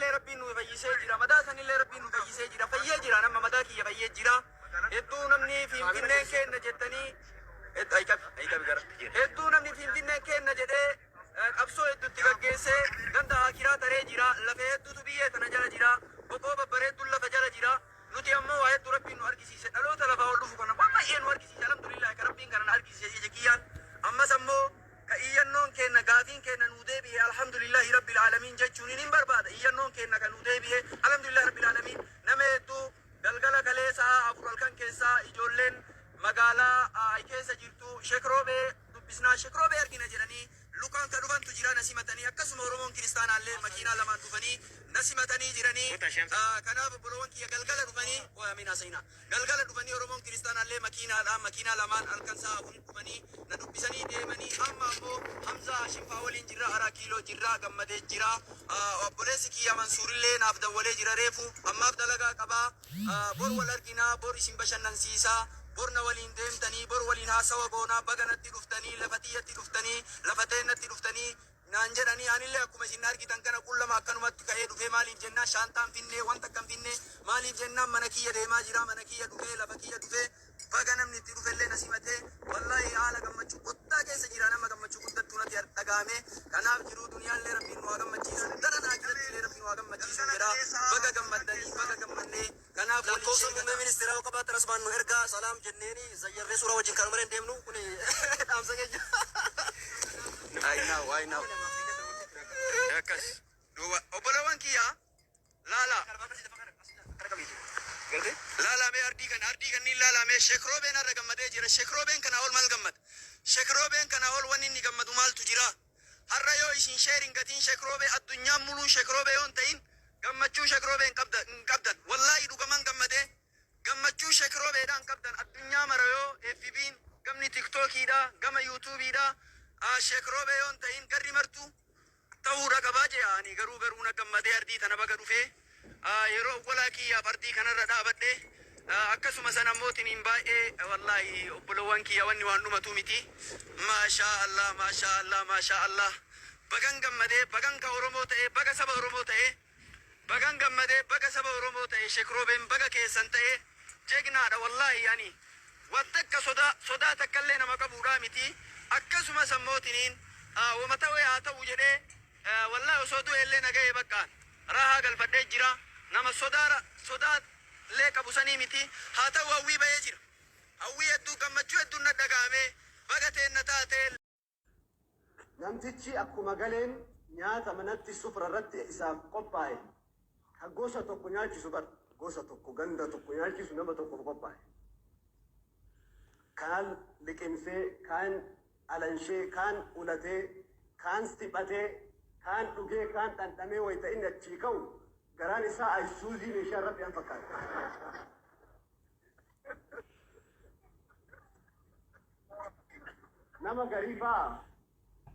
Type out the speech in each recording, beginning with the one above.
Sanillee Rabbiin nu fayyisee jira. Madaa sanillee Rabbiin nu fayyisee jira. Fayyee jira nama madaa kiyya fayyee jira. Hedduu namni Finfinneen keenna jettanii ay qabi ay qabi gara. Hedduu namni Finfinneen keenna jedhee qabsoo heddu itti gaggeessee ganda aakiraa taree jira. Lafee hedduutu biyyee tana jala jira. Boqoo babbareedduun lafa jala jira. Nuti ammoo waa hedduu Rabbiin nu argisiise. Dhaloota lafaa ol dhufu kana waan baay'ee nu argisiise. Alhamdulillah ka Rabbiin kana na argisiise ija kiyyaan. Ammas ammoo ka iyyannoon keenna gaafiin keenna nuu deebi'e alhamdulillahi rabbil aalamiin jechuuniin hin barbaada. Iyyannoon keenna ka nuu deebi'e alhamdulillahi rabbil aalamiin. Nama hedduu galgala kalee sa'aa 4 halkan keessaa ijoolleen magaalaa ay keessa jirtu Sheek Roobee dubbisnaa Sheek Roobee argina jedhanii lukaan ka dhufantu jira na simatanii akkasuma Oromoon kiristaanaallee makiinaa lamaan dhufanii na simatanii jiranii. Kanaaf obboloowwan kiyya galgala dhufanii qoy amiin haasa'inaa. Galgala dhufanii Oromoon kiristaanaallee makiinaadhaan makiinaa lamaan halkan sa'a afuritti dhufanii na dubbisanii deemanii amma ammoo Hamzaa Haashim faa waliin jirra Araa Kiiloo jirra gammadee jira. Obboleessi kiyya Mansuurillee naaf dawwalee jira reefu ammaaf dalagaa qaba. Bor wal argina bor isin bashannansiisa bor na waliin deemtanii bor waliin haasawa goona baga natti dhuftanii lafa tiyyatti dhuftanii lafa teennatti dhuftanii naan jedhanii anillee akkuma isin na argitan kana qullama akkanumatti ka'ee dhufee maaliif jennaan shaanxaa hin finne wanta akka hin finne maaliif jennaan mana kiyya deemaa jira mana kiyya dhufee lafa kiyya dhufee baga namni itti dhufellee na simatee wallahi haala gammachuu guddaa keessa jira nama gammachuu guddattuu natti dhaga'ame kanaaf jiruu duniyaallee rabbiin nu haa gammachiisu daran aakiratti illee rabbiin nu haa gammachiisu jedha baga gammaddanii baga gammannee kanaaf waliin Lakkoofsa muummee sheekata. ministeeraa yoo qabaattan asumaan nu ergaa salaam jenneeni zayyarree suuraa wajjin kaanu malee hin deemnu kuni dhaamsa keenya. I know, I know. Akkas. Duuba obbolowwan kiyya laala. Laala mee ardii kana ardii kanniin laala mee Sheek Roobeen har'a gammadee jira. Sheek Roobeen kanaa ol maal gammada? Sheek Roobeen kanaa ol wanni inni gammadu maaltu jira? Har'a yoo isin share hin gatiin Sheek Roobee addunyaan muluun Sheek Roobee yoo hin ta'in gammachuu Sheek Roobee hin qabda hin qabdan. Wallaahi dhugaman gammadee gammachuu Sheek Roobeedhaa hin qabdan. Addunyaa mara yoo FB'n gamni TikTokiidha gama YouTube'dha Sheek Roobee yoo hin ta'in garri martuu ta'uudha qabaa je'a ani garuu garuu na gammadee ardii tana baga dhufee yeroo awwalaa kiyyaaf ardii kanarra dhaabadhe akkasuma san ammootiniin baay'ee wallaahi obbolowwan kiyya wanni waan dhumatu miti maashaa Allah maashaa Allah maashaa Allah bagan gammadee bagan ka Oromoo ta'ee baga saba Oromoo ta'ee Bagan gammadee baga saba oromoo ta'e shek roobeen baga keessan ta'e jegnaadha wallahi ani wa takka sodaa sodaa takkallee nama qabuudhaa miti akkasumas ammootiniin woma ta'e haa ta'u jedhee wallahi osoo du'eellee na ga'e baqqaan raahaa galfadhee jira nama sodaa sodaa lee qabu sanii miti haa ta'u hawwii ba'ee jira hawwii hedduu gammachuu hedduun na dhaga'ame baga teenna taate. Namtichi akkuma galeen nyaata manatti sufra irratti isaaf qophaa'e ka gosa tokko nyaachisu bar gosa tokko ganda tokko nyaachisu nama tokkoof qophaa'e. Kaan liqimsee, kaan alanshee, kaan ulatee, kaan siphatee, kaan dhugee, kaan dhandhamee wayita inni achii ka'u garaan isaa aysuuzii meeshaa irra fe'an fakkaata. Nama garii faa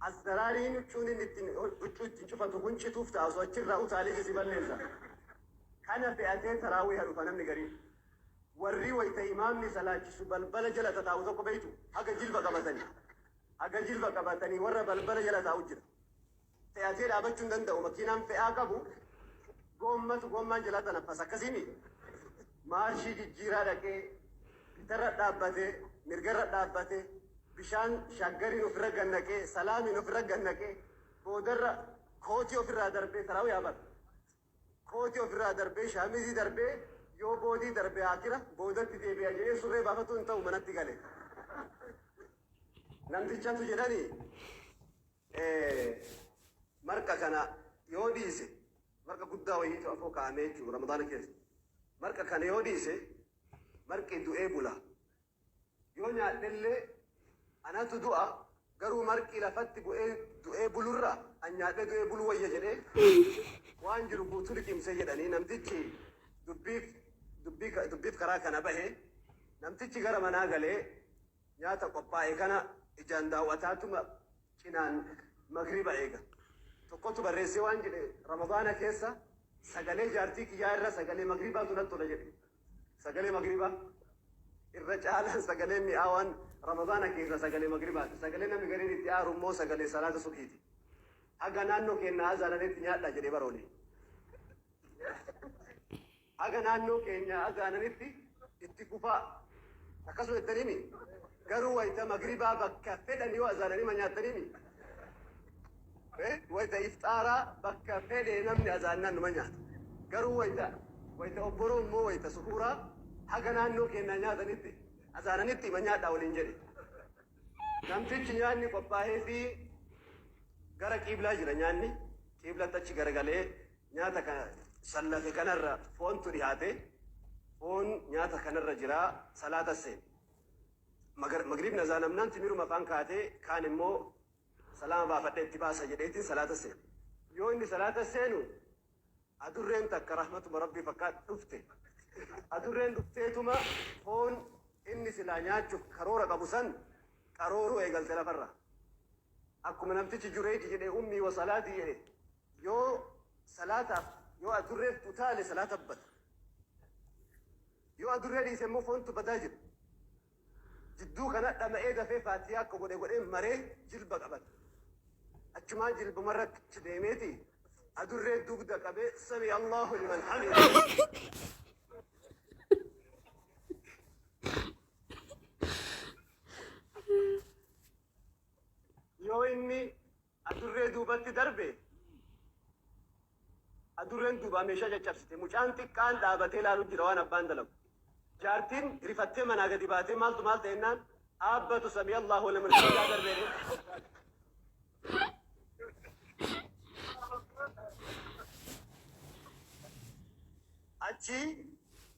asdaraariin huccuun inni ittiin huccuu ittiin cufatu kun cituuf ta'a osoo achirraa utaalee si balleessa. Kana fe'atee taraawiha dhufa namni gariin. Warri wayta imaamni salaachisu balbala jala tataa'u tokko beektu haga jilba qabatanii haga jilba qabatanii warra balbala jala taa'u jira. Fe'atee dhaabachuu hin danda'u. Makiinaan fe'aa qabu goommatu goommaan jalaa tanaffasa. Akkasiimi maarshii jijjiiraa dhaqee bitarra dhaabbatee mirgarra dhaabbatee bishaan shaggariin ofirra gannaqee salaamiin ofirra gannaqee boodarra kootii ofirraa darbee taraawiyaa bara. Kootii ofirraa darbee shaamizii darbee yoo boodii darbe haakira boodatti deebi'a jedhee surree baafatuu hin ta'u manatti gale. Namtichatu jedhani Marqa kana yoo dhiise marqa guddaa wayiitu afoo kaa'amee jechuudha Ramadaana keessa. Marqa kana yoo dhiise marqi du'ee bula. Yoo nyaadhellee anatu du'a garuu marqi lafatti bu'ee du'ee bulurra an nyaadhee du'ee buluu wayya jedhee waan jiru guutuu liqimsee jedhanii namtichi dubbiif dubbii dubbiif karaa kana bahe namtichi gara manaa galee Nyaata qophaa'e kana ijaan daaw'ataatuma cinaan magriba eega. Tokkotu barreessee waan jedhe Ramadaana keessa sagalee jaartii kiyyaa irra sagalee magribaatu natti tola jedhe. Sagalee magribaa irra caalaan sagalee mi'aawaan Ramadaana keessa sagalee magribaati. Sagalee namni gariin itti aaru immoo sagalee salaata subhiiti. Haga naannoo keennaa azaananitti nyaadhaa jedhe barooni. Haga naannoo keenya azaananitti itti fufaa. Akkasuma jettaniimi. Garuu wayita magribaa bakka fedhan yoo azaananii ma nyaattaniimi. Wayita ifxaaraa bakka fedhe namni azaannaan numa nyaata. Garuu wayita wayita obboroo immoo wayita suhuuraa haga naannoo keenyaa nyaatanitti azaananitti ima nyaadhaa waliin jedhe. Namtichi nyaanni qophaa'ee fi gara qiiblaa jira nyaanni. Qiiblatti achi garagalee nyaata kana sallafe kanarra foontu dhihaate. Foon nyaata kanarra jira salaata seene. Magriibni azaanamnaan timiruma afaan kaatee kaan immoo salaama baafadhee itti baasa jedheetiin salaata seene. Yoo inni salaata seenu adurreen takka rahmatuma rabbii fakkaat dhufte. Adurreen dhufteetuma foon inni silaa nyaachuuf karoora qabu san qarooruu eegalte lafarra. Akkuma namtichi Jureeji jedhe ummii wa salaatii jedhe yoo salaataaf yoo adurreef utaale salaata bada. Yoo adurree dhiise immoo foontu badaa jira. Jidduu kana dhama'ee dafee faatiyaa akka godhe godhee maree jilba qabate. Achumaan jilbumarra achi deemeeti adurree dugda qabee sami Allahu liman hamida. Yoo inni adurree duubatti darbe adurreen duubaa meeshaa caccabsite. Mucaan xiqqaan dhaabatee ilaalu jira waan abbaan dalagu. Jaartiin rifattee manaa gadi baatee maaltu maal ta'e jennaan dhaabbatu sami Allahu liman hamidaa darbee. Achi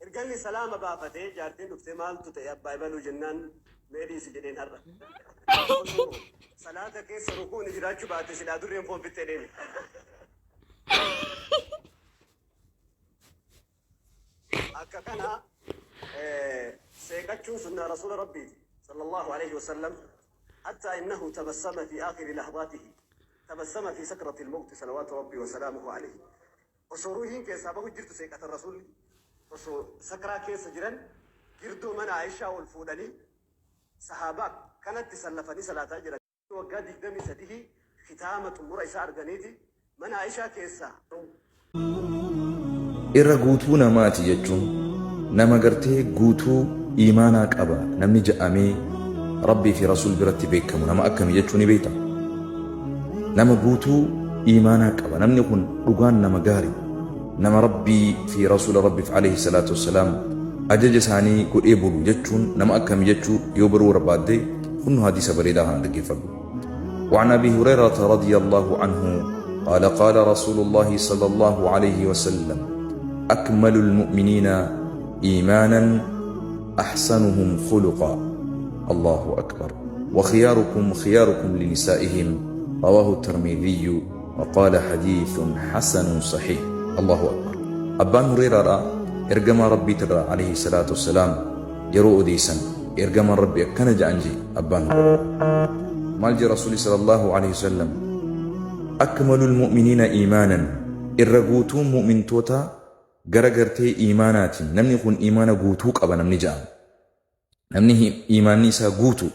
erga inni salaama baafatee jaartiin dhuftee maaltu ta'e abbaa ibaluu jennaan mee dhiisi jedheen har'a. Osoo salaata keessa rukuuni jiraachuu baate silaa adurreen foon fixxee deemi. Akka kana seeqachuun sunnaa rasuula rabbiiti sallallahu alayhi wasallam hatta innahu tabassama fi aakhiri lahdaatihi tabassama fi sakrati al-mawti salawaatu rabbii wa salaamuhu alayhi. Osoo ruuhiin keessaa bahu jirtu seeqatan rasuulli. Osoo sakraa keessa jiran girdoo mana Aayishaa ol fuudhanii sahaabaa akkanatti sallafanii salaataa jiran. Waggaa 23 kitaama xumura isaa arganiiti mana Aayishaa keessaa. Irra guutuu namaati jechuun nama gartee guutuu iimaanaa qaba namni ja'amee Rabbii fi Rasuul biratti beekamu nama akkami jechuu ni beekta? Nama guutuu iimaanaa qaba namni kun dhugaan nama gaari nama Rabbii fi Rasuula Rabbiif alayhi salaatu wassalaam ajaja isaanii godhee bulu jechuun nama akkami jechuu yoo baruu barbaadde kunnu hadiisa bareedaa kana dhaggeeffadhu. وعن أبي هريرة رضي الله عنه قال قال رسول الله صلى الله عليه وسلم أكمل المؤمنين إيمانا أحسنهم خلقا الله أكبر وخياركم خياركم لنسائهم رواه الترمذي وقال حديث حسن صحيح الله أكبر أبان هريرة إرجما ربي ترى عليه الصلاة والسلام يرو أديسا إرجما ربي أكن جأنجي أبان هريرة مالجي رسولي صلى الله عليه وسلم أكمل المؤمنين إيمانا إرغوتون مؤمن توتا gara gartee iimaanaatiin namni kun iimaana guutuu qaba namni ja'amu. Namni iimaanni isaa guutu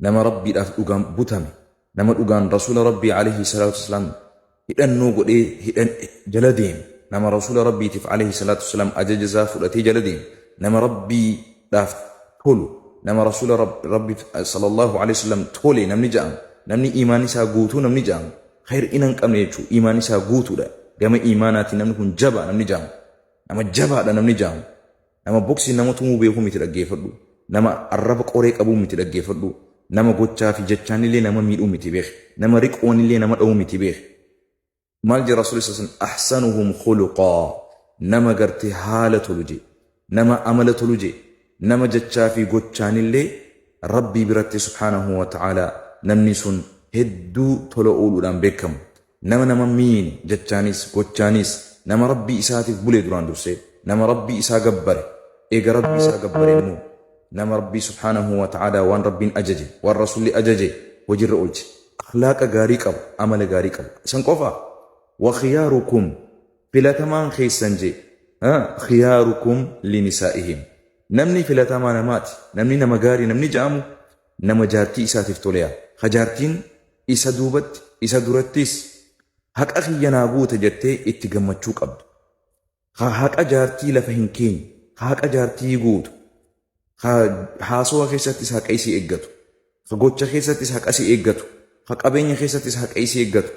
nama Rabbiidhaaf dhugaan butame nama dhugaan rasuula Rabbii alayhi salaatu wasalaam hidhannoo godhee hidhan jala deeme nama rasuula Rabbiitiif alayhi salaatu wasalaam ajaja isaa fudhatee jala deeme nama Rabbiidhaaf tolu nama rasuula Rabbii sallallahu alayhi wasallam tole namni ja'amu namni iimaanni isaa guutuu namni ja'amu hir'ina hin qabne jechuudha. Iimaanni isaa guutuudha. Gama iimaanaatiin namni kun jabaa namni jaamu. Nama jabaadha namni jaamu. Nama boksii nama tumuu beekuu miti dhaggeeffadhu. Nama arraba qoree qabuu miti dhaggeeffadhu. Nama gochaa fi jechaanillee nama miidhuu miti beeki. Nama riqoonillee nama dha'uu miti beeki. Maal jee Rasuulli sallallahu alaihi wasallam ahsanuhum khuluqaa nama gartee haala tolu jee. Nama amala tolu jee. Nama jechaa fi gochaanillee Rabbii biratti subhaanahu wa ta'aalaa namni sun hedduu tola ooluudhaan beekamu. Nama nama miine jechaanis gochaanis nama Rabbii isaatiif bule duraan dursee nama Rabbii isaa gabbare eega Rabbii isaa gabbare immoo nama Rabbii subhaanahu wa ta'aalaa waan Rabbiin ajaje waan Rasuulli ajaje hojiirra oolche akhlaaqa gaarii qabu amala gaarii qabu isan qofa wa khiyaarukum filatamaan keessan jee khiyaarukum linisaa'ihim namni filatamaa namaati namni nama gaarii namni ja'amu nama jaartii isaatiif toleya ka jaartiin isa duubatti isa durattis haqa kiyya naa guute jettee itti gammachuu qabdu. Ka haqa jaartii lafa hin keenye, ka haqa jaartii guutu, ka haasawa keessattis haqa isii eeggatu, ka gocha keessattis haqa isii eeggatu, ka qabeenya keessattis haqa isii eeggatu.